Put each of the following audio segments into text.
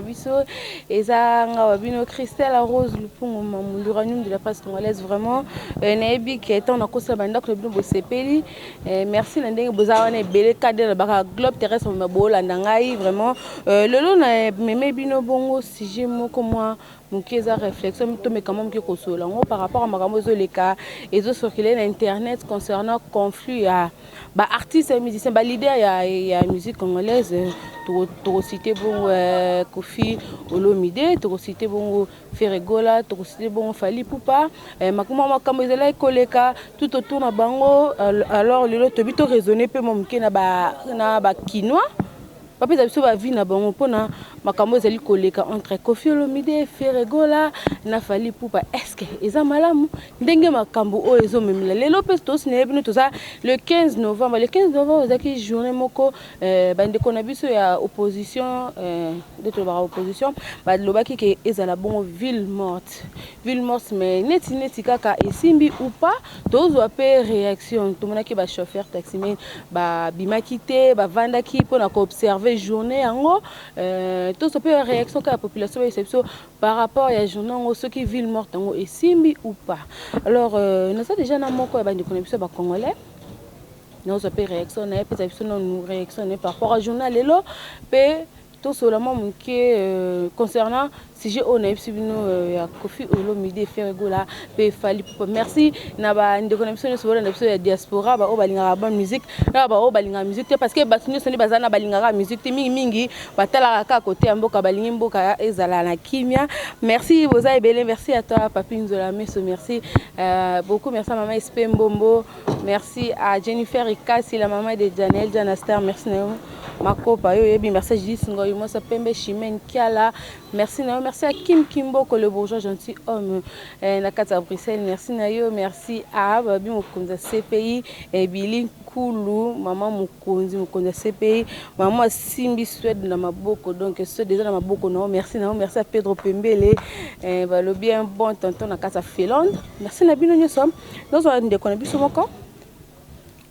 Biso eza nga wa bino Christelle Rose Lupungu Mamu, l'uranium de la presse congolaise. Vraiment, nayebi ke ntango nakosala bandako na bino bosepeli. Merci na ndenge boza wana ebele kade na baka globe terrestre moma boolanda ngai. Vraiment, lelo na meme bino bongo sujet moko mwa moke, eza réflexion. Tomeka mwa moke kosolola yango par rapport a makambo ezoleka, ezocircule na internet concernant conflit ya baartiste ya musicien, baleader ya musique congolaise. Tokociter bongo Koffi Olomide, tokociter bongo Ferre Gola, tokociter bongo Fally Ipupa. Makambo ezalaki koleka tout autour na bango. Alors lelo tobi toraisonner mpe mwa moke na bakinois, bapesa biso baavis na bango mpona makambo ezali koleka entre Koffi Olomide, Ferre Gola na Fally Ipupa. Est ce que eza malamu ndenge makambo oyo ezomemela lelo? Mpe tosinele bino, toza le 15 novembre. Le 15 novembre ezalaki journée moko, bandeko na biso ya opposition, nde tolobaka opposition, balobaki ke ezala bongo ville morte, ville morte. Mais neti kaka esimbi ou pas, tozwa mpe réaction. Tomonaki bachauffeur taximen babimaki te, bavandaki mpona koobserver journée yango. Tozwa mpe réaction kaka ya population, bayesa biso par rapport ya journée yango, soki ville morte yango esimbi ou pas. Alors, naza déjà na moko ya bandeko na biso ya bacongolais, nazwa mpe réaction na ye, mpesa biso nanu réaction na ye par rapport à journée lelo, mpe tosola mwa moke concernant sujet oyo nayebisi bino, ya Koffi Olomide, Ferre Gola mpe Fally Ipupa. Merci na bandeko na biso nyonso bolanda biso ya diaspora, baoyo balingaka bonne musique na baoyo balingaka musique te, parce que bato nyonso nde baza na balingaka musique te. Mingimingi batalaka kaka kote ya mboka, balingi mboka ezala na kimia. Merci, boza ebele. Merci à toi, Papi Nzola Meso, merci beaucoup. Merci à mama Sp Mbombo, merci à Jennifer Ikasi, la maman de Daniel Janaster, merci na yo Makopa yo oyebi. Merci à Judith Ngoyi Mwasa Pembe, Chimène Kiala, merci na yo. Merci à Kim Kimboko, le bourgeois gentil homme, na kati ya Bruxelles, merci na yo. Merci à Babi mokonzi ya CPI, Bili Nkulu, mama mokonzi, mokonzi ya CPI, mama asimbi Suède na maboko, donc Suède eza na maboko na yo, merci na yo. Merci à Pedro Pembele, balobi un bon tonton na kati ya Finlande, merci na bino nyonso. Nozwa ndeko na biso moko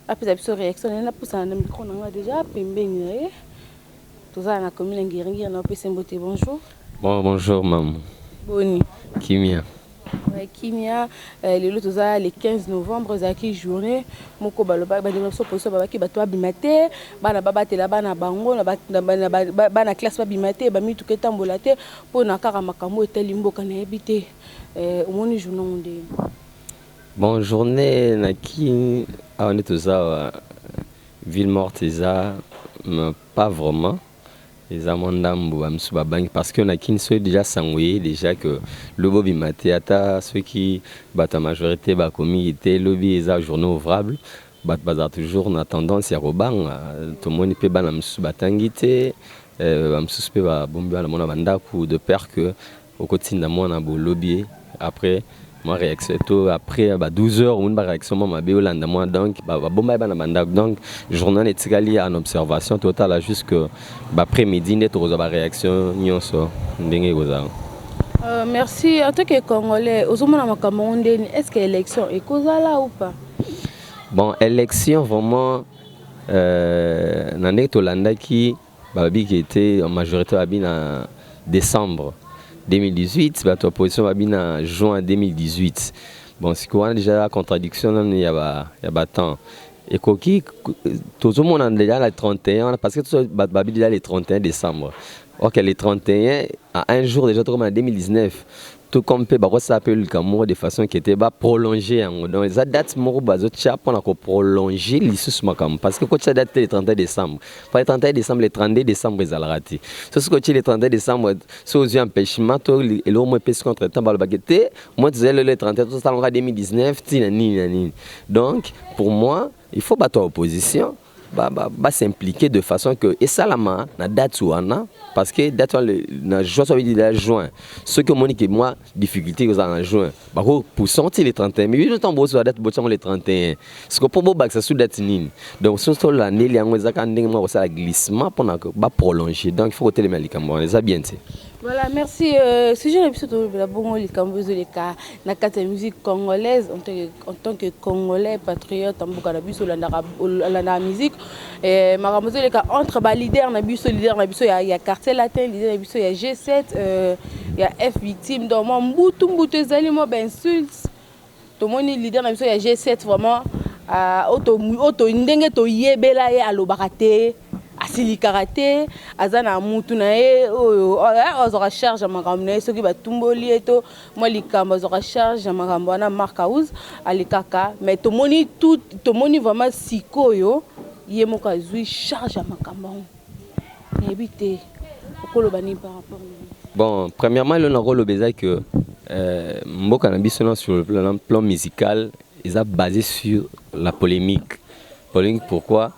apesa biso réaction na ye. Napusana na micro na nga déjà pembeni na ye. Tozala na commune ya Ngiringiri. Na opesa mbote, bonjour. Bon, bonjour maman. Boni? Kimia. Ouais, kimia. Lelo toza le 15 novembre, ezalaki journée moko baloba bandeko na biso opposition babaki bato babima te, bana babatela bana bango, bana classe babima te, bamituka etambola te, mpona kaka makambo etali mboka. Nayebi te, omoni journée ngo ndenge? Bon, journée naki awa nde toza awa, ville morte eza pas vraiment, eza mwa ndambo. Bamisusu babangi parce que nakini soki déjà sango ye déjà que lobi obima te, ata soki bato ya majorité bakomi te, lobi eza journée ouvrable, bato bazala toujours na tendance ya kobanga. Tomoni mpe bana mosusu batangi te, bamosusu mpe babombi bana mona bandako de peur que okotinda mwana bolobi après mwa réaction to après ba 12 heures omoni baréaction mwa mabe olanda mwa, donc babomba ye bana bandako. Donc journal etikali en observation, totala jusque baprès midi nde tokozwa baréaction nyonso ndenge ekozala. Merci. En tant que Congolais, ozomona makambo ngo ndeni? Est ce que élection ekozala ou pas? Bon, élection vraiment, na ndenge tolandaki, balobiki ete en majorité babi na décembre 2018, bato ya opposition babi na juin 2018. Bon, sikoyo wana déjà contradiction nanu ya batemps ekoki. Tozomona déjà le 31 wana, parce que bato babi déjà le 31 décembre, ok, le 31 à un jour déjà tokoma na 2019. Tout comme mpe bakosala mpe likambo moko de façon kete baprolonger yango, donc eza date moko bazotia mpona koprolonger lisusu makambo, parce que kotia date te le 31 décembre, pa le 31 décembre, le 32 décembre ezalaka te. So soki otie le 31 décembre, so ozwi empêchement to eloko moko epesi contre temps, balobaki te moi tozali lelo le 31, tosalanga 2019 ntina nini na nini. Donc pour moi, il faut bato ya opposition bas'impliquer de façon que esalama na date wana, parce que date wana na juin, so abidi la juin, soki omoni ke mwa difficulté ekozala na juin, bakopousser ti le 31. Mais bino ntango bozwa date, botiango le 31, siko mpo bobakisa su date nini? Donc so tolandeli yango, eza kaka ndenge moko kosala glissement mpona baprolonger. Donc il faut kotelemela likambo wana, eza bien te. Voilà, merci. Sujet na biso, tolobela bongo likambo ezoleka na kati ya musique congolaise. En tant que Congolais patriote, mboka na biso, olandaka musique, makambo ezoleka entre baleader na biso, leader na biso ya Quartier Latin, leader na biso ya G7, ya F Victime. Donc mwa mbutu mbutu ezali, mwa bainsulte. Tomoni leader na biso ya G7 vraiment, oyo ndenge toyebela ye, alobaka te, asilikaka te, aza na mutu na ye oyo azwaka charge ya makambo na ye. Soki batumboli ye to mwa likambo, azwaka charge ya makambo wana. Mark House alekaka, mais tomoni tout, tomoni vraiment sikoyo ye moko azwi charge ya makambo yango. Nayebi te okoloba nini par rapport. Bon, premièrement, eloko nakoloba eza que mboka na biso na sur le plan musical eza basé sur la polémique. Polémique, pourquoi?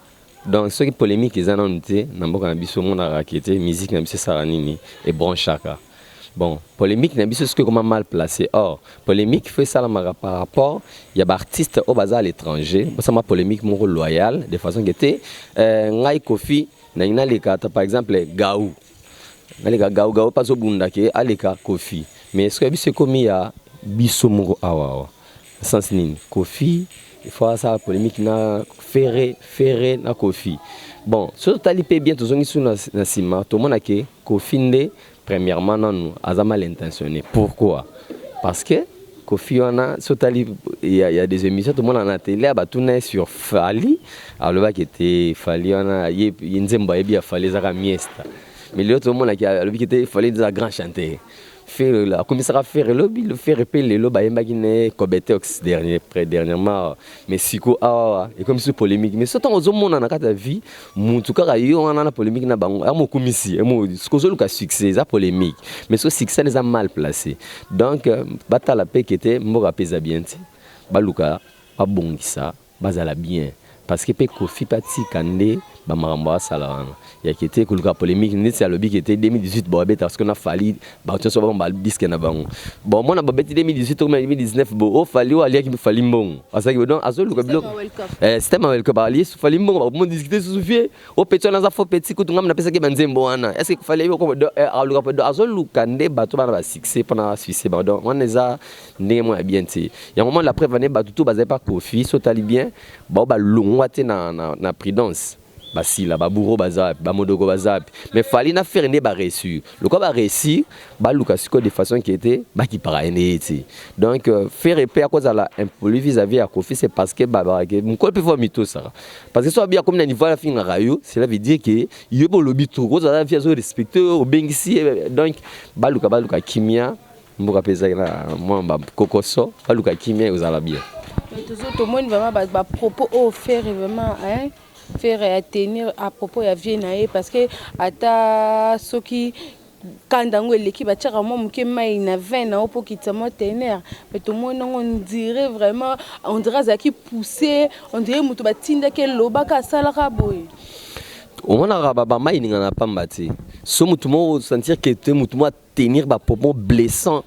Donc soki polémique eza nanu te na mboka na biso, omonaka ke te musique na biso esalaka nini, ebranchaka. Bon, polémique na biso soki ekoma mal placé. Or polémique faut esalamaka par rapport ya baartiste oyo baza à l'étranger, bosama polémique moko loyale, de façon ke te ngai Kofi nangi naleka, ata par exemple Gaou, naleka Gaou, Gaou mpe azobunda ke aleka Kofi. Mais soki biso ekomi ya biso moko awa awa, sens nini? Kofi il faut asala polémique na Ferre, Ferre na Kofi. Bon, soki totali mpe bien, tozongi su na nsima, tomona ke Kofi nde premièrement nanu aza mal intentionné. Pourquoi? Parce que Kofi wana, soki otali, ya des émissions tomona na télé, batuna ye sur Fally, alobaki ete Fally wana, ye nzembo ayebi ya Fally ezaka Miesta. Mais lelo tomonaki alobiki te Fally eza grand chanteur. Ferre akomisaka Ferre elobi Ferre mpe lelo bayembaki ne Cobetox dernier dernièrement. Mais siko awa ekomi su polémique. Mais so ntango ozomona na kati ya vie mutu kaka yo wana na polémique na bango, amokumisi soki ozoluka succès, eza polémique, mais so succès eza mal placé. Donc batala mpe kete mboka mpe eza bien te, baluka babongisa, bazala bien, parce que mpe Kofi mpe atika nde bamakambo asala wana yaki te koluka polémique. Neti alobi ke te 2018 babeta, parce que na Fally bato nyonso babamba badisque na bango. Bon, mona babeti 2018 to 2019, bo o Fally oyo aliaki Fally mbongo, azalaki donc azoluka biloko système ya World Cup, alie Fally mbongo, bamo discute susu vie o petit wana aza faux petit. Kutu ngambi napesaki banzembo wana, est ce que Fally aluka, azoluka nde bato bana basuccès mpona succès bango. Donc wana eza ndenge moko ya bien te. Yango mona la preuve ane bato to bazali pa Kofi, so otali bien, bao balongwa te na prudence, basila baburo baza wapi, bamodoko baza wapi? Mais Fally na Ferre nde baréussir. Lokola baréussir, baluka sikoyo de façon ke te bakipaka ye nde ye te. Donc Ferre mpe akozala impoli vis-à-vis ya Kofi, c'est parce que babakake mokolo mpe fo mitosaka, parce que so abi akomi na niveau afingaka yo, cela veut dire ke yo mpe olobi trop, kozala fi azorespecte, obengisi. Donc baluka kimia. Mboka mpe ezalaki na mwa bakokoso, baluka kimia, ekozala bien. Tomoni vraiment bapropos oyo Ferre vraiment, hein? Ferre ya tenir à propos ya vie na ye, parce que ata soki kanda yango eleki, batiaka mwa moke mai na vin na yo mpo okitisa mwa teneur. Mais tomoni yango, on dirait vraiment, on dirait azalaki poussé, on dirait moto batindaki elobaka, asalaka boye. Omonaka bamai eningana na pamba te. So motu moko sentir ke te motu moko atenir bapropos blessant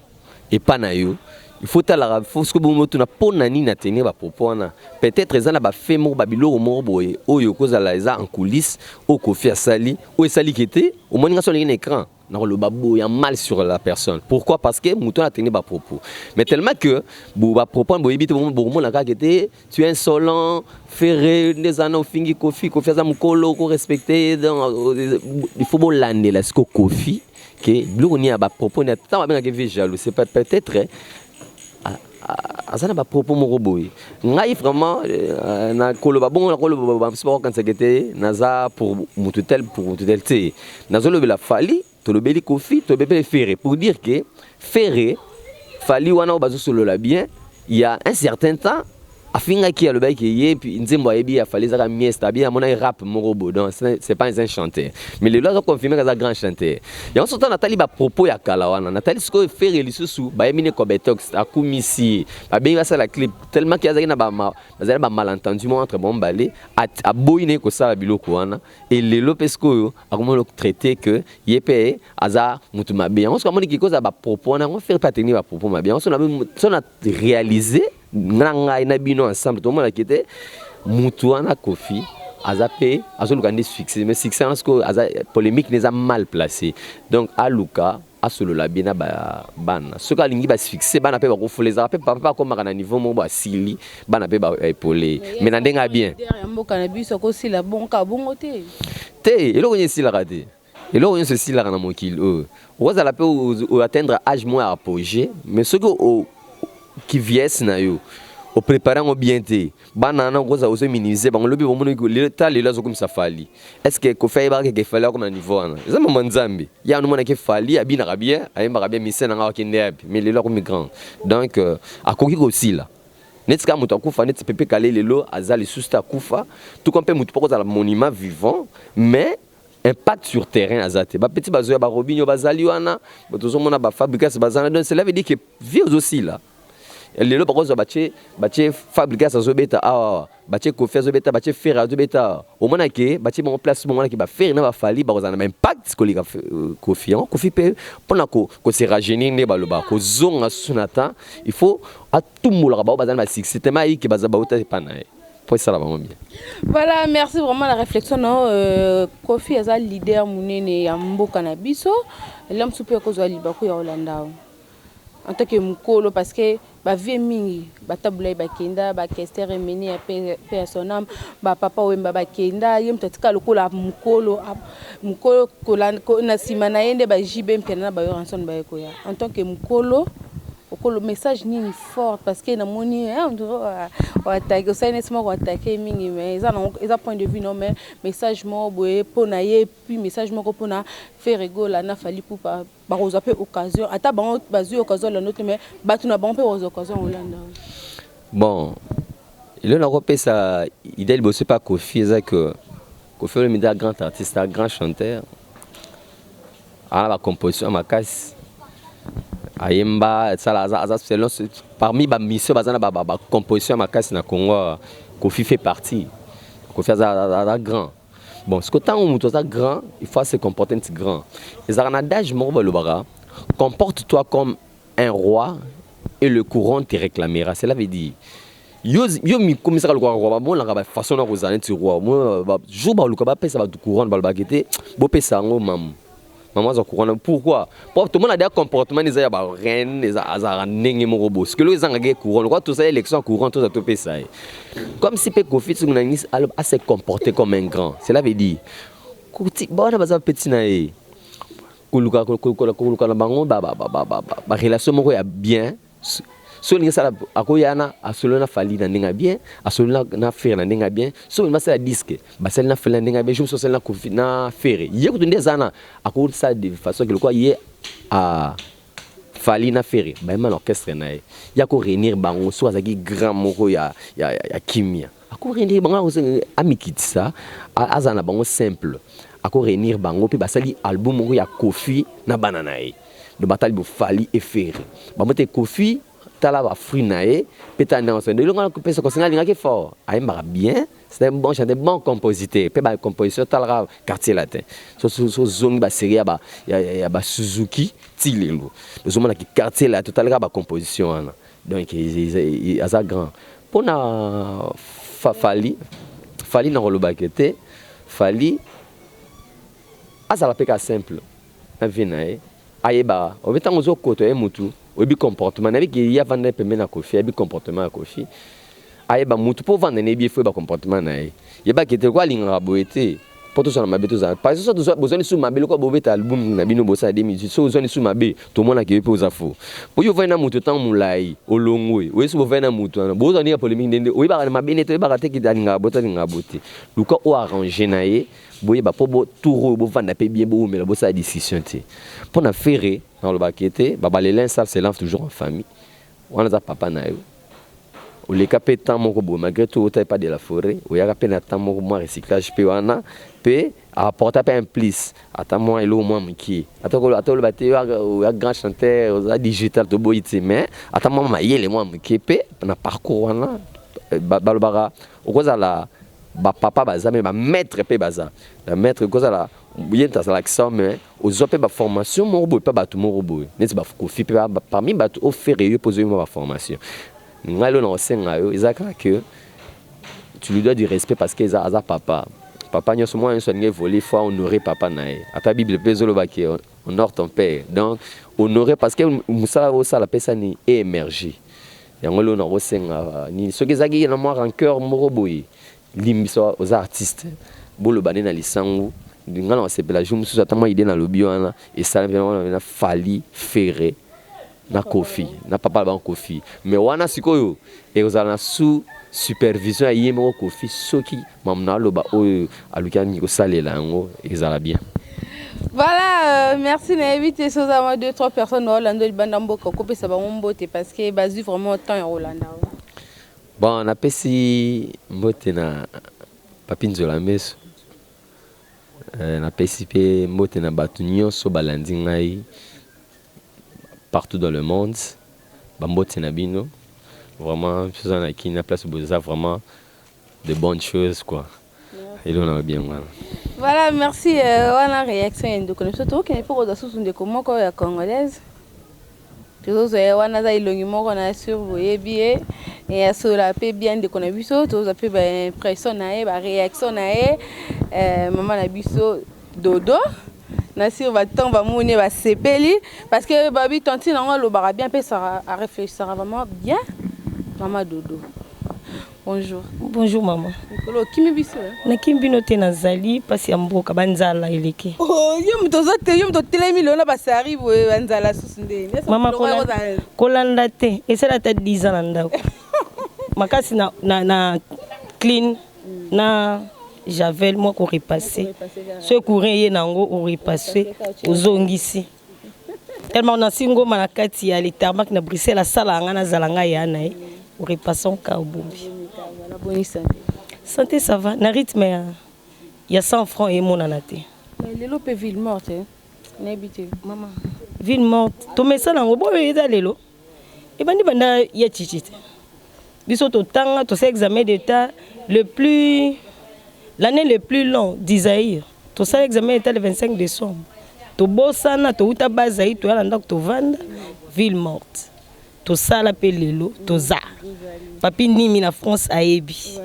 epa na yo, il faut talaka, faut soki bongo tuna mpo na nini atenir bapropos wana. Peut-être eza na bafe moko, babiloko moko boye oyo kozala eza en coulisse, oyo Kofi asali, oyo esaliki te. Omoni nga so olingi na écran nakoloba boye ya mal sur la personne. Pourquoi? Parce que moto wana ateni bapropos, mais tellement que bapropos boyebi te, bokomona kaka te tu es insolent, Ferre nde eza na ofingi Kofi. Kofi aza mokolo korespecte. Donc il faut bolandela siko Kofi ke biloko nini ya bapropos nini. Ntango babengaki vie jaloux, c'est pas peut-être aza na bapropos moko boye. Ngai vraiment nakoloba bongo, nakoloba bamosusu bakokanisaka te naza pour motu tel, pour motu tel te. Nazolobela Fally, tolobeli Kofi, tolobeli Ferre, pour dire que Ferre, Fally wana oyo bazosolola bien, il y a un certain temps afingaki, alobaki ye nzembo ayebi ya Fally ezaka Miesta, abi amonaki rap moko boye. Donc c'est pas un chanteur, mais lelo aza confirme aza grand chanteur. Yango so natali bapropos ya kala wana, natali sikoyo Ferre lisusu bayembi ne Cobetox, akumisi ye, babengi basala clip, tellement ke azalaki na bazali na bamalentendu moko entre bango mibale, aboyi na ye kosala biloko wana. E lelo mpe sikoyo akomona traité que ye mpe aza motu mabe. Yango soki amoniki kozala bapropos wana, yango Ferre mpe ateni bapropos mabe. Yango so na réaliser na ngai na bino ensemble, tomonaki te mutu wana Kofi aza mpe azoluka nde succès, mais succès wana sikoyo aza polémique ne eza mal placé. Donc aluka Asolola bien na bana. Soki alingi basuccès, bana mpe bakofula. Ezalaka mpe papa mpe akomaka na niveau moko, asili, bana mpe baepole, mais na ndenge ya bien. Ya mboka na biso akosila bonka bongo te. Te, eloko nyonso esilaka te. Eloko nyonso esilaka na mokili oyo. Okozala mpe oatteindre âge moko ya apogée, mais soki ki vieillesse na yo oprépare yango bien te, bana wana okozala ozominimize bango. Lobi bomoni, ta lelo azokomisa Fally. Est ce que Kofi ayebaka ke Fally akoma na niveau wana? Eza mama Nzambe ye anomonaki Fally abinaka bien, ayembaka bien, mise nanga akende yapi, mais lelo akomi grand. Donc akoki kosila neti kaka moto akufa, neti Pepe Kale. Lelo aza lisusu te, akufa. Tuka mpe motu mpo kozala monument vivant, mais impact sur terrain aza te. Bapeti bazoya, baRobinho bazali wana, tozomona baFabregas baza na. Donc cela veut dire que vie ozosila. Lelo bakozwa, batie Fabregas azobeta awa, batie Kofi azobeta, batie Ferre azobeta awa. Omona ke batie bango place, bomona ke baFerre na baFally bakozala na baimpact koleka Kofi. Yango Kofi mpe, mpona kose rajeunir, nde balobaka kozonga susu na temps, il faut atumbolaka bango baza na basuccès te, ma ayike baza bauta epa na ye mpo esala bango bien. Voilà, merci vraiment la réflexion. No Kofi aza leader monene ya mboka na biso. Ela mosusu mpe akozwa libaku ya kolanda en tant que mokolo, parce que bavie mingi batabula ye, bakenda baKester Emene ya pe ya son âme, bapapa Oyemba bakenda, ye moto atika lokola mokolo. Mokolo na nsima na ye nde baJB Mpiana na baWerrason baye koya. En tant que mokolo, okolo message nini fort? Parce que namoni oattaque, osali neti moko attaque mingi, mais eza point de vue. Non, mais message moko boye mpo na ye, puis message moko mpona Ferre Gola na Fally Ipupa. Bakozwa mpe occasion, ata bango bazwi occasion olanda te, mais bato na bango mpe bakozwa occasion olanda. Bon, eloko nakopesa idée liboso mpe Kofi eza que Kofi Olomide a grand artiste, a grand chanteur, aza na bacomposition ya makasi, ayemba, esala aza selon parmi bamission baza na bacomposition ya makasi na Congo. Kofi fait partie. Kofi aza grand. Bon, soki ntango moto aza grand, il faut se comporter neti grand. Ezalaka na adage moko balobaka: "Comporte-toi comme un roi et le couronne te réclamera." Cela veut dire yo, yo mikomisaka lokola roi, bamonaka bafaçon na kozala neti roi. Jour baluka bapesa bato couronne, balobaki te bopesa yango mamu, mama azwa couronne. Pourquoi? Po tomona deya comportement eza ya bareine, azalaka ndenge moko boye. Soki eloko ezangaki couronne, lokwa tosala élection ya couronne, toza topesa ye. Comme si mpe Kofi soki nangi ase comporter comme un grand, cela veut dire bawana baza bapeti na ye, koluka na bango barelation moko ya bien. So olingi asala, akoya na asolo na Fally na ndenge ya bien, asolo na Ferre na ndenge ya bien. So olingi basala disque, basali na Fally na ndenge ya bien. Jour mosusu asali na Kofi na Ferre, ye kutu nde eza na akosala de façon ke lokola ye a Fally na Ferre bayema na orchestre na ye, ye akoréunir bango. So azalaki grand moko ya kimia, akoréunir bango, amikitisa, azala na bango simple, akoréunir bango mpe basali album moko ya Kofi na bana na ye. Donc batali bo Fally et Ferre bango te. Kofi, tala bafruit na ye mpe tala ndenge osende. Elongo nakopesa conseil, alingaki fort, ayembaka bien, c'est un bon chanteur, bon compositeur mpe bacomposition. Talaka Quartier Latin, sozongi basérie ya baSuzuki ti lelo, ozomonaki Quartier Latin, totalaka bacomposition wana. Donc aza grand. Mpona Fally, Fally na kolobaki te, Fally azala mpe ka simple na vie na ye. Ayebaka obe ntango ozokota ye mutu oyebi comportement, nayebi ke ye avanda pembeni na Kofi, ayebi comportement ya Kofi. Ayeba mutu mpo ovanda nayebi, efo yeba comportement na ye. Yebaki ete lokola alingaka boye te, mpo tozala mabe, tozala parce que so bozwani su mabe, lokola bobeta album na bino bosala 2018, so ozwani su mabe, tomonaka ye mpe oza fo. Po yo ovandi na motu ntango molai, olongwe, oye so bovandi na motu wana, bozwa ndenge ya polémique, ndende oyebaka mabe nete, oyebaka te ke alingaka bo te, alingaka bo te. Luka oyo arrange na ye, boyeba mpo tour oyo bovanda mpe bien, bowumela, bosala discussion te. Mpo na Ferre, nalobaki ete babalela sale se lave toujours en famille. Wana aza papa na yo. Oleka mpe temps moko boye, malgré tout otali pas de la forêt, oyaka mpe na temps moko mwa recyclage mpe wana mpe apporta mpe un plus, ata mwa eloko mwa mokie. Ata oloba te oya grand chanteur, oza digital, toboyi te, mais ata mwa mayele mwa mokie mpe na parcours wana. Balobaka okozala bapapa baza, mais bamaître mpe baza. Bamaître ekozala ye nto azalaki sa, mais ozwa mpe baformation moko boye mpe bato moko boye neti baKofi mpe parmi bato oFerre yo mpe ozwi mwa baformation. Ngai lelo na kosenga yo eza kaka que tu lui dois du respect, parce que eza aza papa. Papa nyonso, mwana nyonso alingi évoluer, faut honorer papa na ye. Ata Bible mpe ezolobaki: "Honore ton père." Donc honorer, parce que mosala osala apesani émerger. Yango lelo nakosenga nini? Soki ezalaki na mwa rancœur moko boye, limbisa. Oza artiste, boloba nde na lisangu. Nga na kosepela jour mosusu, ata mwa idée nalobi wana esala mpe wana na Fally, Ferre na Koffi, na papa na bango Koffi. Mais wana sikoyo ekozala na sous supervision ya ye moko Koffi. Soki mamu na aloba oyo aluki alingi kosalela yango, ezala bien. Voilà, merci. Nayebi te soki oza mwa deux trois personnes baolanda libanda mboka, okopesa bango mbote, parce que bazwi vraiment temps ya kolanda. Bon, napesi mbote na Papi Nzola Meso, napesi mpe mbote na bato nyonso balandi ngai partout dans le monde. Bambote na bino vraiment. Biso oza na kini na place boza, vraiment de bonnes choses, quoi. Eloko na bien wana. Voilà, merci. Wana réaction ya ndeko na biso. Tokokende mpo kozwa susu ndeko moko ya congolaise. Tozozwa ye wana, aza elongi moko na sur boyebi ye, asola mpe bien. Ndeko na biso, tozwa mpe baimpression na ye, baréaction na ye. Mama na biso Dodo na sur baton bamoni, basepeli, parce que babi tantine yango alobaka bien mpe aréfléchissaka vraiment bien. Mama Dodo, bonjour. Bonjour mama. Mikolo okimi biso. Nakimi bino te, nazali mpasi ya mboka, banzala eleki. Oh, yo moto oza te, yo moto otelemi lelo na basari boye, banzala susu ndeni? Mama, kolanda te, esala ata 10 ans na ndako makasi na clean na javel mwa korepasser. So courant ye nango, orepasser, ozongisi. Tellement nasi ngoma na kati ya le tarmac na Bruxelles, asala nga, nazala ngai ya na ye, orepasser ka, obombi. Santé, ça va, na rythme ya 100 francs emonana te. Lelo mpe ville morte, nayebi te. Mama, ville morte tomesana yango. Boyo eza lelo ebandi banda ya chichi te. Biso totanga, tosala examen d'état le plus l'année le plus long d'Isaïr. Tosala examen d'état le 25 décembre, tobosana, touta bazai, toya na ndako, tovanda, ville morte. Tosala mpe lelo toza papi nimi na France ayebi.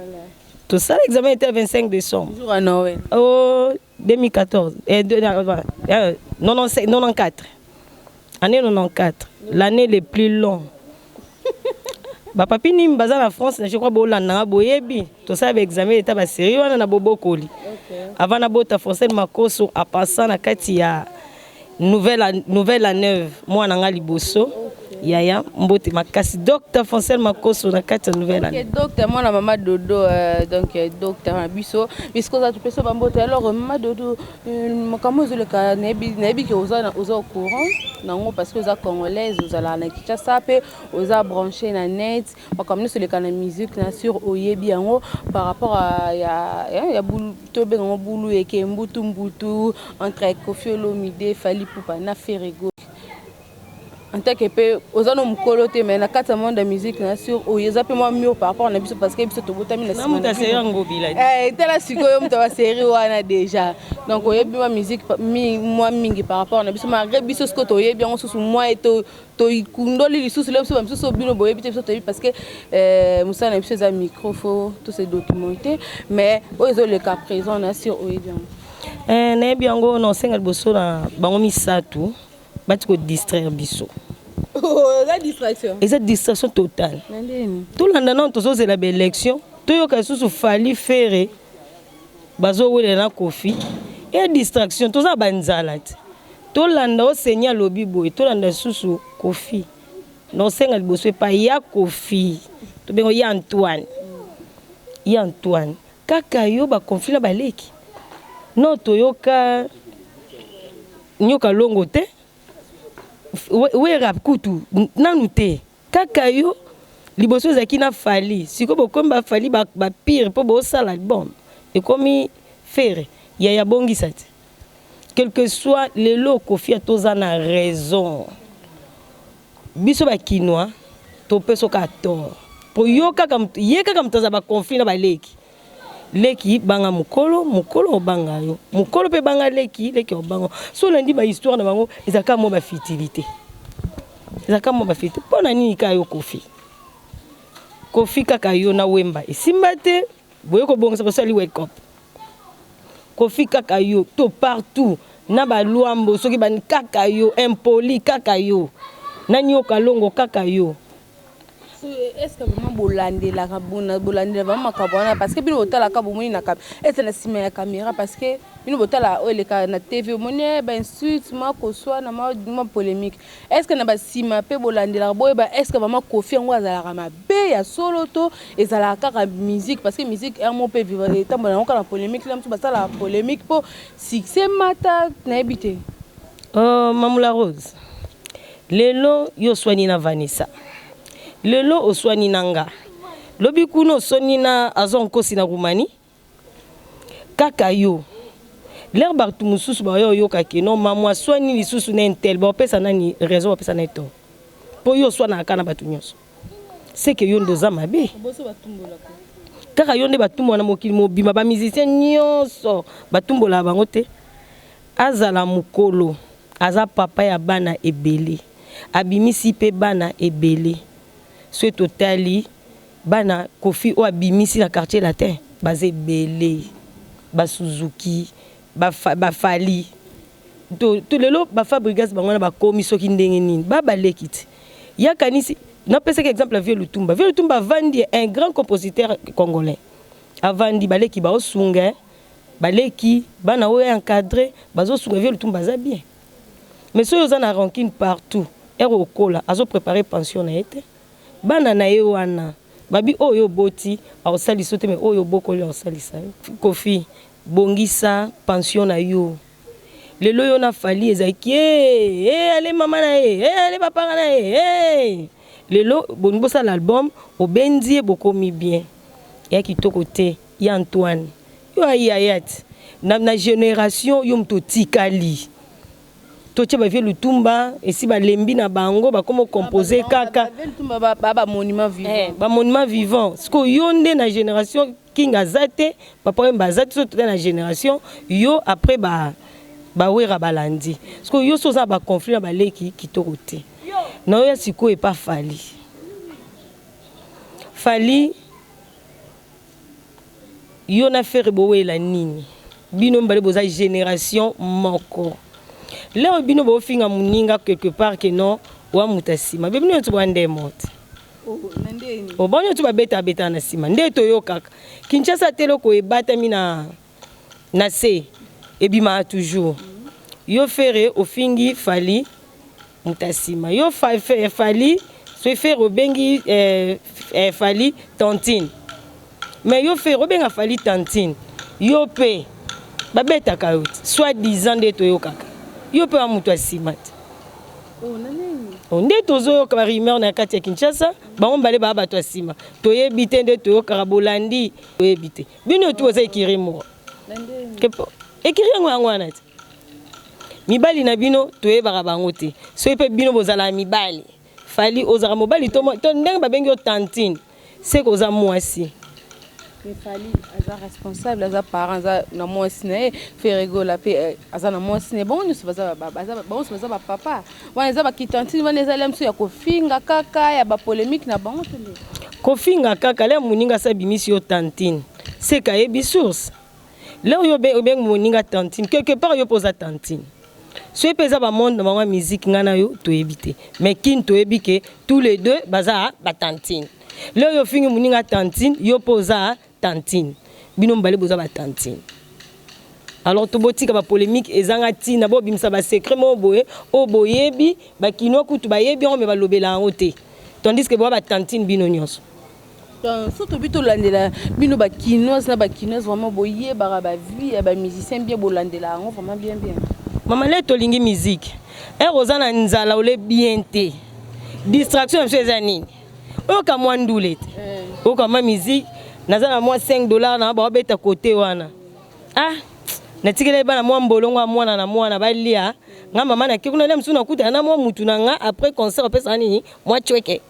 Tosala examen d'état le 25 décembre. Jour à Noël. Oh, 2014, 95, 94, année 94, l'année le plus long. Bapapi nini baza na France, je crois bolandanga, boyebi. Tosala baexamen d'état, basérie wana na bobokoli avant nabota Francel Makoso, apasa na kati ya nouvelle à neuve. Mwana nga liboso, yaya, mbote makasi, docteur Francel Makoso na kati ya nouvelle année. Docteur, mwana mama Dodo, donc docteur na biso, bisiko oza, topesa bambote. Alors mama Dodo, makambo ezoleka, nayebi ke oza au courant nango, parce que oza congolaise, ozalaka na Kinshasa mpe oza branché na net. Makambo nyonso eleka na musique, na sur oyebi yango par rapport à ya bulu, tobengango bulu eke mbutu mbutu entre Koffi Olomide, Fally Ipupa na Ferre Gola. En tant que mpe oza no mokolo te, mais na kati ya monde ya musique, na sur oyo eza mpe mwa mur par rapport na biso, parce que biso tobotami na nsima. Tala sikoyo moto basérie wana déjà. Donc oyebi mwa musique mwa mingi par rapport na biso, malgré biso sikoyo toyebi yango susu mwa toikundoli lisusu le biso bamisusu. Bino boyebi te, biso toyebi, parce que mosala na biso eza micro, faut tose documenter. Mais oyo ezoleka présent, na sur oyebi yango. Nayebi yango. Na osenga liboso na bango misato bati kodistraire biso. Eza distraction. Eza distraction totale. Tolanda nano, tozozela baélection, toyoka lisusu Fally, Ferre bazowelela na Koffi. Eya distraction, toza banzala te. Tolanda osenya alobi boye, tolanda lisusu Koffi. Na osenga liboso epai ya Koffi, tobengo ya Antoine, ya Antoine, kaka yo baconflit na baleki no, toyoka nyoka longo te, Wera kutu nanu te, kaka yo. Liboso ezalaki na Fally, sikoyo bokomi baFally bapire mpo bosala album, ekomi Ferre. Yaya, bongisa te. Quel que soit lelo, Koffi toza na raison. Biso bakinois topesa kaka tort, po yo kaka, ye kaka moto aza baconflit na baleki. Leki banga mokolo, mokolo obanga yo, mokolo mpe banga leki, leki obanga. So olandi bahistoire na bango, ezalaka mwa bafutilité, ezalaka mwa bafutilité. Mpo na nini kaka yo Koffi? Koffi, kaka yo na Wemba esimba te, boye kobongisa, bosali wake up. Kofi kaka yo to partout na ba Luambo soki ba kaka yo impoli kaka yo na Nioka Longo kaka yo. Est ce que vraiment bolandelaka bolandela vraiment makambo wana parce que bino botalaka bomoni na ete na nsima ya caméra, parce que bino botala oyo eleka na TV, omoni ba insulte, mwa koswana, mwa polémique. Est ce que na basima mpe bolandelaka, boyeba est ce que vraiment Kofi yango azalaka mabe ya solo to ezalaka kaka musique? Parce que musique mo mpe etambola yango kaka na polémique, la mosusu basalaka polémique mpo succès mata, nayebi te. Mamula Rose, lelo yo oswani na Vanessa, lelo oswani na nga, lobi kuna oswani na Azon Nkosi na Roumanie, kaka yo. Lere bato mosusu baoya oyokaki no mamu aswani lisusu na un tel, baopesa nani raison, bapesa nani tort? Mpo yo oswanaka kaka na bato nyonso, seke yo nde oza mabe. Kaka yo nde batumbola na mokili mobima, bamusicien nyonso batumbolaka bango te. Azala mokolo, aza papa ya bana ebele, abimisi mpe bana ebele. Soki totali bana Kofi oyo abimisi na Quartier Latin, baza ebele, basuzuki, bafali to, to lelo bafabrigas bango wana bakomi soki ndenge nini, babaleki te. Yakanisi napesaki exemple ya Vieux Lutumba. Vieux Lutumba avandi, un grand compositeur congolais, avandi, baleki baosunga, baleki bana oyo encadré bazosunga. Vieux Lutumba aza bien, mais soki oza na rancune partout, ere okola azoprépare pension na ye te. Bana na ye wana babi oyo oboti akosalisa yo te, mais oyo obokoli akosalisa yo. Kofi, bongisa pension na yo. Lelo yo na Fali ezalaki e ale mama na ye, e ale bapaka na ye e. Lelo bolingi bosala album, obendi ye, bokomi bien ya kitoko te. Ya Antoine, yo ayaya ti na génération yo moto otikali, totia bavieux Lutumba esi balembi na bango, bakoma compose kaka. Bamonument vivant. Sikoyo yo nde na génération King aza te, Papa Wemba aza te, so tota na génération yo après ba bawera balandi. Sikoyo yo so oza na baconflit na baleki, kitoko te. Na oyo ya sikoyo epa Fali, Fali, yo na Ferre bowela nini? Bino mibale boza génération moko. Leo bino bofinga moninga quelque part ke non, wa moto nsima be bino nyonso boya nde mote bango nyonso babeta abetaka na nsima nde toyokaka. Kinshasa te, eloko ebatami na se ebimaka toujours. Yo Ferre ofingi Fali moto nsima, yo Fali soki Ferre obengi Fali tantine, mais yo Ferre obenga Fali tantine, yo mpe babetaka yo te, soit disant nde toyokaka yo mpe wa moto nsima te. Nde tozoyoka barumeur na kati ya Kinshasa, bango mibale baa bato ya nsima, toyebi te. Nde toyokaka, bolandi, toyebi te. Bino tu boza ekiri moko, ekiri yango yango wana te. Mibali na bino toyebaka bango te. Soki mpe bino bozalaka mibali, Fali ozalaka mobali to ndenge babengi yo tantine, seke oza mwasi. Fali aza responsable, aza parent, aza na mwasi na ye. Ferre Gola mpe aza na mwasi na ye. Bango nyonso baza bapapa. Wana eza bakitantine, wana ezali mosu ya kofinga kaka, ya bapolémique na bango te. Kofinga kaka le moninga asa abimisi yo tantine, seke ayebi source. Leo yo obengi moninga tantine, quelque part yo mpo oza tantine. Soki mpe eza bamonde na bango ya musique, ngai na yo toyebi te, mais kini toyebi ke tous les deux baza batantine. Leo yo ofingi moninga tantine, yo mpo oza tantine, bino mibale boza batantine. Alors tobotika bapolémique ezanga ntina, bobimisa basecret moko boye oyo boyebi, bakinois kutu bayebi yango, me balobela yango te, tandis que boya batantine bino nyonso. So tobi tolandela bino bakinoise na bakinoise, vraiment boyebaka bavie ya bamusicien bien, bolandela yango vraiment bien bien. Mama, le tolingi musique. Ere oza na nzala, ole bien te, distraction na biso eza nini? Oyoka mwa ndule te, oyoka mwa musique, naza na mwa 5 $ na baobeta kote wana. Ah, natikeli bana mwa mbolongo ya mwana na mwana balia. Nga mama nake kuna nde mosusu nakutana na mwa mutu na nga après concert, opesaka nini, mwa cweke,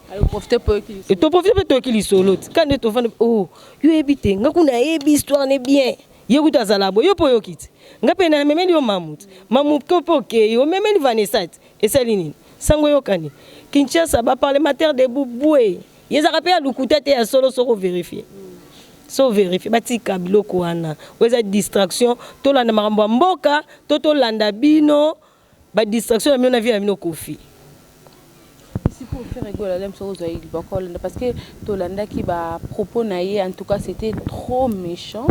toprofite mpe toyoki lisolo ti ka nde tovanda. Oh, yo yebi te, nga kuna ayebi histoire ne bien. Ye kutu azala boye, yo mpo oyoki ti nga mpe namemeli yo mamu ti mamu ko mpe okei omemeli Vanessa ti esali nini, sango eyokani Kinshasa, baparlementaire debout bwe. Ye ezalaka mpe ya lokuta te, ya solo. Soko vérifie. So verifie, batika biloko wana oyo eza distraction. Tolanda makambo ya mboka to tolanda bino ba distraction na bino na vie na bino Kofi. Sikoyo Ferre Gola lem soki ozwa libaka olanda, parce que tolandaki bapropos na ye, en tout cas c'était trop méchant.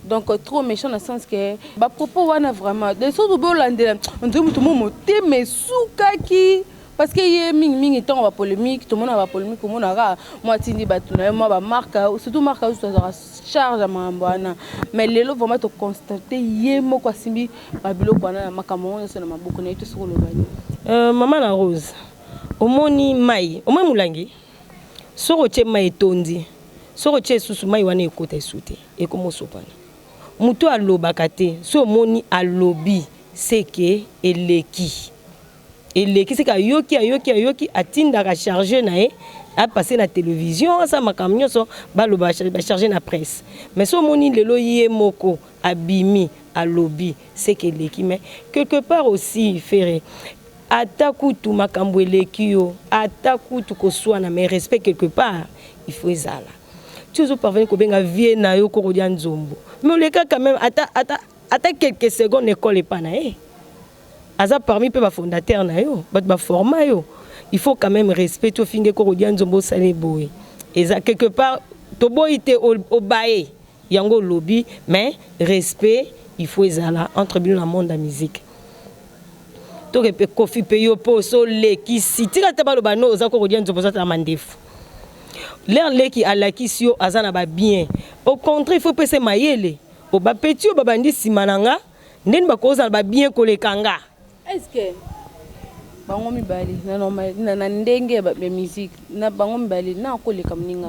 Donc trop méchant na sens que bapropos wana vraiment de soki obolandela ondire moto mo motema esukaki, parce que ye mingimingi ntango bapolémique, tomona bapolémique, omonaka mwa atindi bato na ye, mwa bamarque, surtout marque oyo azalaka charge ya makambo wana. Mais lelo vraiment toconstate ye moko asimbi babiloko wana na makambo yango nyonso na maboko na ye. To soki oloba nini? Mama na Rose, omoni mai, omoni molangi, soki otie mai etondi, soki otie lisusu mai wana ekota esu te, ekoma osopana. Moto alobaka te, so omoni alobi seke eleki, eleki seke ayoki, ayoki, ayoki, atindaka charge na ye apasse na télévision, asala makambo nyonso, baloba bacharge na presse. Mais so omoni lelo ye moko abimi alobi, seke eleki. Mais quelque part aussi, Ferre, ata kutu makambo eleki yo, ata kutu koswana, mais respect quelque part il faut ezala. Ti ozoparvenir kobenga vie na yo kokodia nzombo, mais oleka quand même ata quelques secondes école epa na ye, aza parmi mpe bafondateur na yo, bato baforma yo. Il faut quand même respect. Ti ofinge kokodia nzombo, osali boye, eza quelque part toboyi te, obaye yango olobi, mais respect il faut ezala entre bino na monde ya musique. Toke mpe Kofi mpe yo mpo osolekisi, tika te baloba no oza kokodia nzombo, oza tala mandefu lere leki alakisi yo aza na babien. Au contraire, il faut pesa mayele o bapeti oyo babandi nsima na nga ndeni bakozala babien koleka nga. Est ce que bango mibale na normal na ndenge ya musique na bango mibale na akoleka moninga?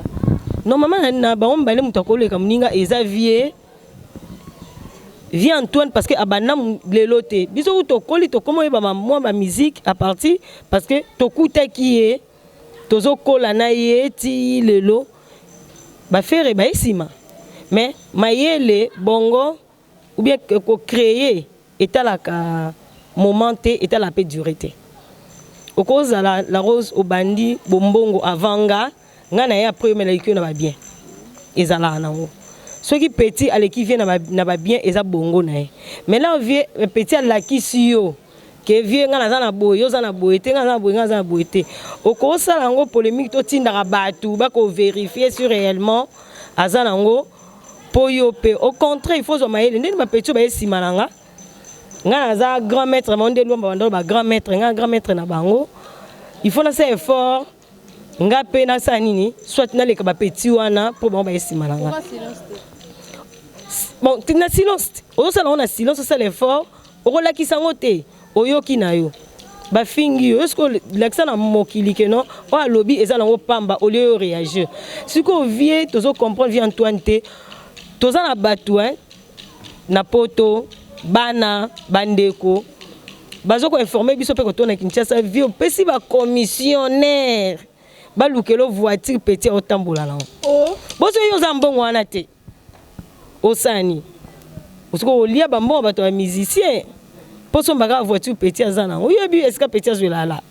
Normalement na bango mibale, moto akoleka moninga eza vie Antoine, parce que abanda lelo te. Biso ku tokoli, tokóma oyeba mwa bamusique à partir, parce que tokutaki ye, tozokola na ye ti lelo. Baferre baye nsima, mais mayele bongo ou bien kocréer etalaka moment te, etalaka mpe durée te. Okozala la Rose, obandi bombongo avant nga, nga na ye après, omelaki yo na babien, ezalaka nango. Soki petit aleki vie na babien, eza bongo na ye. Mais là vie petit alakisi yo ke vie nga naza na boye, yo oza na boye te, nga naza na boye, nga naza na boye te, okosala yango polémique, totindaka bato bakovérifie si réellement aza nango. Mpo yo mpe au contraire il faut ozwa mayele ndeni bapeti oyo baye nsima na nga. Nga naza grand maître bango nde lwamba bandolo ba grand maître, nga grand maître na bango, il faut nasala effort, nga mpe nasala nini, soit naleka bapeti wana mpo bango baye nsima na nga. Bon, na silence ozosala yango, na silence osala effort, okolakisa yango te. Oyoki na yo bafingi yo, eske olakisa na mokili ke non, oyo alobi eza nango pamba, olie yo réagir. Sikoyo vie tozocomprendre vie Antoine te, toza na bato na poto, bana bandeko baza koinforme biso mpe kotona Kinshasa. Vie opesi bacommissionnaire balukela voiture petit otambola nango. Oh. Boso yo oza mbongo wana te, osani osiko olia bambongo bato ya musicien mpo sombaka voiture petit aza nango. Oyebi esika petit azwelala,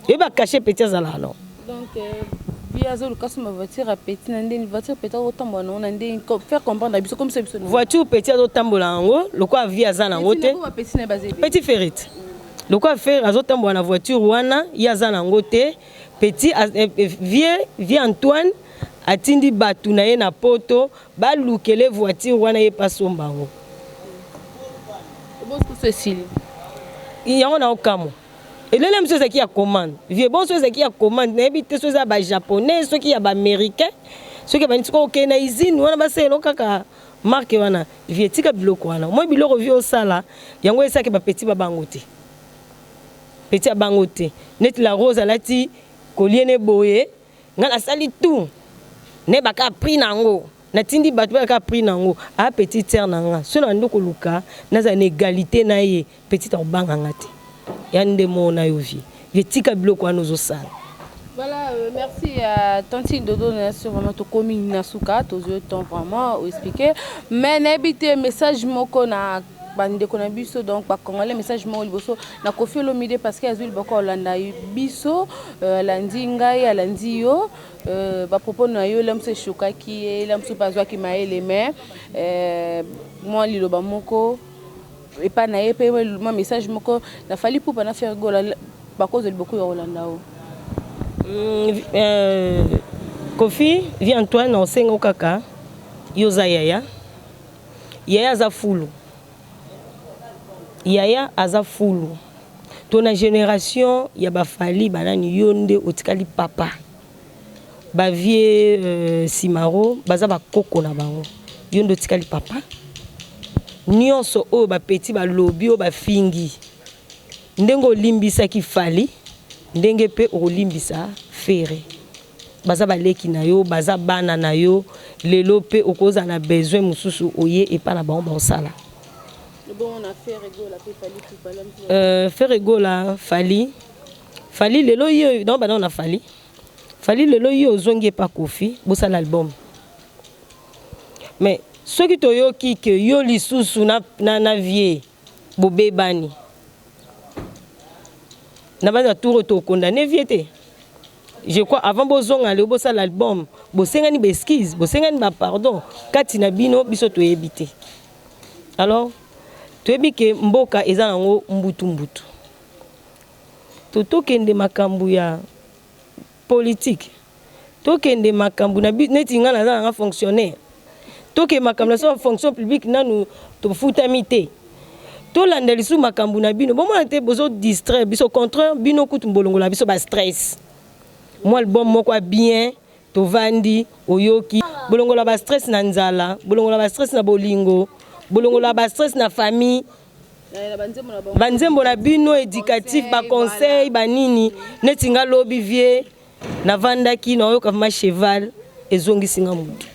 oyebi bacachet petit azalaka nango. Donc vie azoluka soma voiture ya petit na ndeni voiture petit akotambola nango na ndeni, faire comprendre na biso comme ça biso. Voiture petit azotambola yango lokola vie aza nango te. Petit na baza ebele. Petit Ferre te, lokola Ferre azotambola na voiture wana, ye aza nango te. Petit vie Antoine atindi bato na ye na poto balukele voiture wana, ye pasomba yango. Bosusu esili. Yango na okamwa, elele mosusu ezalaki ya commande. Vie bon, so ezalaki ya commande, nayebi te so eza ya bajaponais, soki ya baaméricain, soki bani. Soki okende na usine wana, basalelo kaka marque wana. Vie tika biloko wana, moi biloko vie osala yango esalaki bapeti babango te, petit ya bango te. Neti la Rose alati kolie ne boye, ngai nasali tout nayebaka prix na yango, natindi bato bayaka prix na yango. A petite sœur na nga, so na bandi koluka nazala na égalité na ye, petite akobanga nga te. Ya nde moko na yo vie, vie tika biloko wana ozosala. Voilà, merci à Tantine Dodo Nation, vraiment tokomi na suka, tozwi temps vraiment expliquer. Mais nayebi te message moko na Bandeko na biso, donc ba Congolais, message moko liboso na Koffi Olomide, parce que azwi liboko kolanda biso, alandi ngai, alandi yo, ba propos na yo. Ela mosu eshokaki ye, ela mosu mpe azwaki mayele, mais mwa liloba moko epai na ye mpe mwa message moko na Fally Ipupa na Ferre Gola, bakozwa liboko ya kolanda o. Koffi vie Antoine, osenga kaka yo oza yaya, yaya aza fulu, yaya aza fulu to na génération ya ba Fally banani, yo nde otikali papa. Ba vieux Simaro baza bakoko na bango, yo nde otikali papa. Nyonso oyo ba petits balobi, oyo bafingi, ndenge olimbisaki Fally, ndenge mpe okolimbisa Ferre. Baza baleki na yo, baza bana na yo. Lelo mpe okozala na besoin mosusu, oye epa na bango, baosala. Ferre Gola, Fally, Fally lelo yo donc bana na Fally, Fally lelo yo ozongi epa Koffi, bosala album. Mais soki toyoki ke yo lisusu na vieux bobebani na baza tour, tokondane vieux te. Je crois avant bozonga lelo bosala album, bosengani ba excuses, bosengani ba pardon kati na bino. Biso toyebi te. Alors toyebi ke mboka eza nango mbutu mbutu, to tokende makambo ya politique, tokende makambo na neti ngai naza nanga fonctionnaire, tokende makambo na so ya fonction publique, nanu tofutami te. Tolanda lisusu makambo na bino, bomona te bozodistraire biso. Contraire, bino kutu bolongola biso ba stress. Mwa album moko ya bien, tovandi, oyoki, bolongola ba stress na nzala, bolongola ba stress na bolingo, bolongola ba stress na famille. Banzembo na bino éducatif, ba conseil banini, neti nga lobi vieux navandaki, naoyoka ma cheval ezongisi nga motu.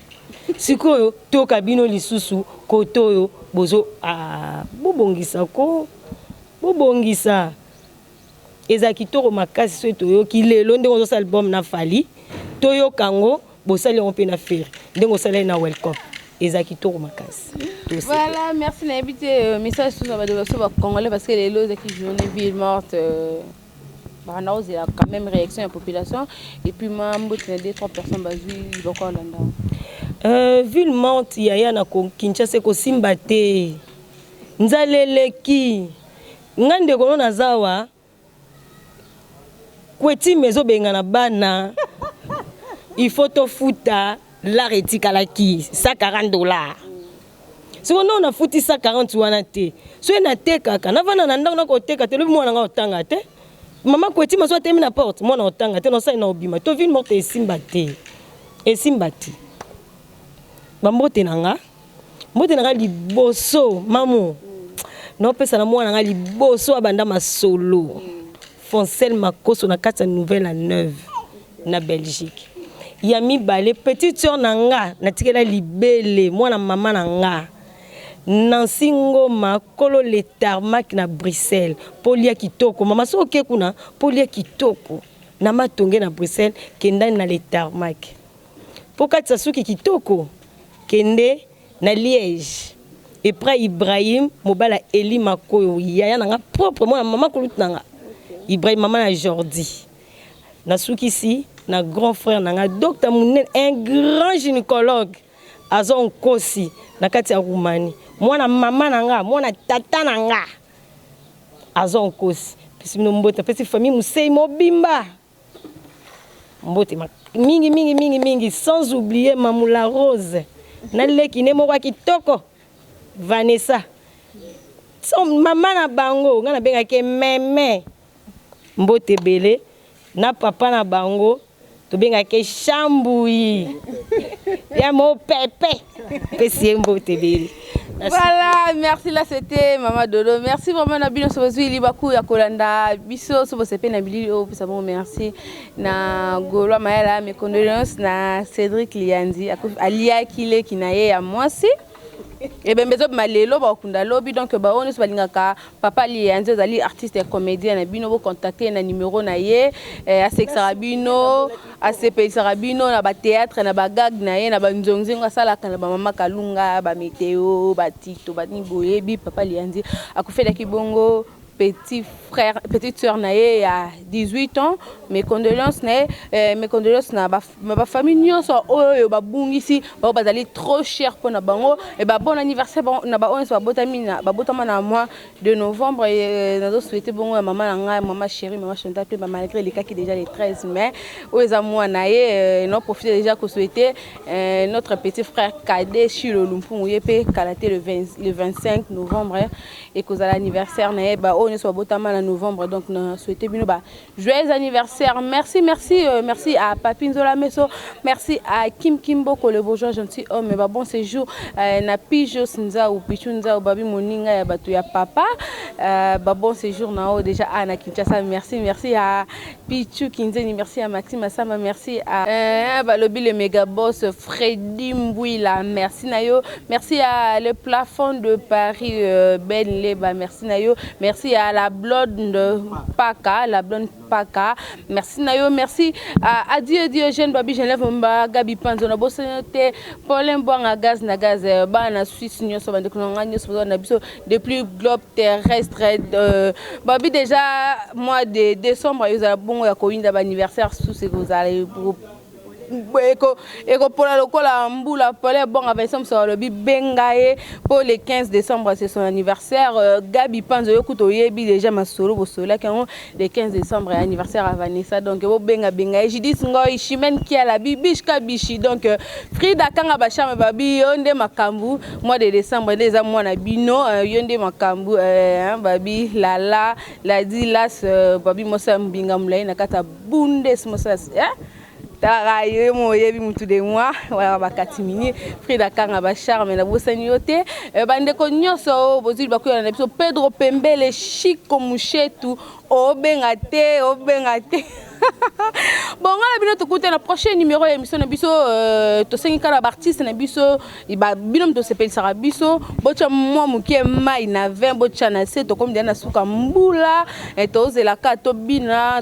Sikoyo toyoka bino lisusu kote oyo bozo, ah, bobongisa ko bobongisa, eza kitoko makasi. Soki toyoki lelo ndenge ozosala album na Fally, toyoka yango bosali yango mpe na Ferre ndenge osala na Welcome, eza kitoko makasi. Voilà, merci. Nayebi te message susu na bato so ba Congolais, parce que lelo ezaki journée ville morte, banda ozela quand même réaction ya population, et puis mwa mbote na deux trois personnes bazwi liboko olanda. Ville morte, yaya, na Kinshasa ekosimba te, nzala eleki. Nga ndeko no naza awa, kwetima ezobengana bana, il faut tofuta lar etikalaki 140 $. Siko ndongo nafuti 140 wana te, soki natekaka, navanda na ndako, nakoteka te. Lobi mwana nga otanga te, mama kwetima so atemi na porte, mwana otanga te, nosali na obima to ville morte esimba te, esimba te. Bambote na nga, mbote na nga liboso mamu naopesa na mwana nga liboso abanda masolo, Foncel Makoso na kati ya Nouvelle à Neuve na Belgique. Ya mibale, petite sœur na nga natikela libele, mwana mama na nga Nancy Ngoma, kolo Le Tarmac na Bruxelles, mpo lia kitoko. Mama, so oke kuna mpo lia kitoko na matonge na Bruxelles, kendani na Le Tarmac. Mpo katisa suki kitoko, kende na Liège epai Ibrahim, mobala Eli Makoyo, yaya na nga propre, mwana mama kolutu na nga Ibrahim, mama na Jordi. Nasukisi na grand frère na nga, docteur monene, un grand gynécologue, aza nkosi na kati ya Roumanie, mwana mama na nga, mwana tata na nga, aza nkosi. Pesi bino mbote, apesi famille Musei mobimba mbote mingi mingi mingi mingi, sans oublier Mamula Rose na leki ne moko ya kitoko Vanessa, so mama na bango ngai nabengaki meme. Mbote ebele na papa na bango tobengaki Shambui ya mopepe, pesi ye mbote ebele. Voilà, merci. Là, c'était Mama Dodo. Merci vraiment na bino so libaku ya kolanda biso so bosepe na bilili oyo pesa bon. Merci na Golo Mayala, mes condoléances na Cédric Lianzi aliaki leki na ye ya mwasi. Ebembe ezobima lelo, bakokunda lobi. Donc baoyo nyonso balingaka Papa Liyanzi, ezali artiste ya comédien na bino, bocontacte na numéro na ye. Asekisaka bino, asepelisaka bino na bathéâtre, na bagag na ye, na banzonzingo asalaka na bamama Kalunga, bameteo, batito bani. Boyebi Papa Liyanzi akufelaki bongo petit frère, petite sœur na ye ya 18 ans. Mes condoléances na ye, mes condoléances na bafamille nyonso oyo babungisi bao bazali trop cher mpona bango. E ba bon anniversaire na baoyo nyonso babotami, babotama na mois de novembre. Nazosouhaite bongo ya mama na ngai, mama chérie, mama Chantal mpe, malgré elekaki déjà le 13 mai, oyo eza mwana ye. No profite déjà kosouhaite notre petit frère cadet Chilo Lumpungu, ye mpe kala te, le 25 novembre ekozala anniversaire na ye. Baoyo nyonso babotama na novembre, donc na souhaite bino ba joyeux anniversaire. Merci, merci, merci à Papi Nzola Meso, merci à Kim Kimboko, le bourgeois gentil homme. Ba bon séjour na Pijos Nzau, Pichu Nzau, babi moninga ya bato ya papa, ba bon séjour na oyo déjà à na Kinshasa. Merci, merci à Pichu Kinzeni, merci à Maxime Asamba, merci à balobi le méga boss Freddy Mbouila, merci na yo. Merci à le plafond de Paris, Ben Leba, merci na yo. Merci à la blonde Paka, la blonde Paka, merci na yo. Merci à Adieu Diogène, babi Genève Mba, Gabi Panzo na bosano te, Paulin Bwanga, gaz na gaz, bana Suisse nyonso, bandeko na ngai nyonso na biso depuis globe terrestre. Babi déjà mois de décembre ezala bongo ya koyinda baanniversaire susu, ekozala ekopola lokola mbula. Pole bonga Vincent Moso alobi benga ye mpo le 15 décembre, c'est son anniversaire. Gabi Panzo, yo kuta oyebi déjà masolo bosololaki yango, le 15 décembre anniversaire ya Vanessa, donc bobenga benga ye. Judith Ngoi, Chimene Kiala, Bibish Kabishi, donc Frida Kanga Bacharme, babi yo nde makambo. Mois de décembre nde eza mwana bino, yo nde makambo. Babi lala ladi las, babi mosa mbinga molai na kati ya bundes mosa, talaka ye mo oyebi mutu de moi wala bakati mini. Frida Kanga Bacharme, nabosani yo te. Bandeko nyonso oyo bozwi bakoyana na biso, Pedro Pembele, Chiko Mushetu, obenga te, obenga te. Bon, nga na bino tokuta na prochain numéro ya émission na biso. Tosengi kaka na baartiste na biso, bino moto tosepelisaka biso, botya mwa moke mai na 20, botya na se. Tokomi deya na suka mbula, tozelaka tobina.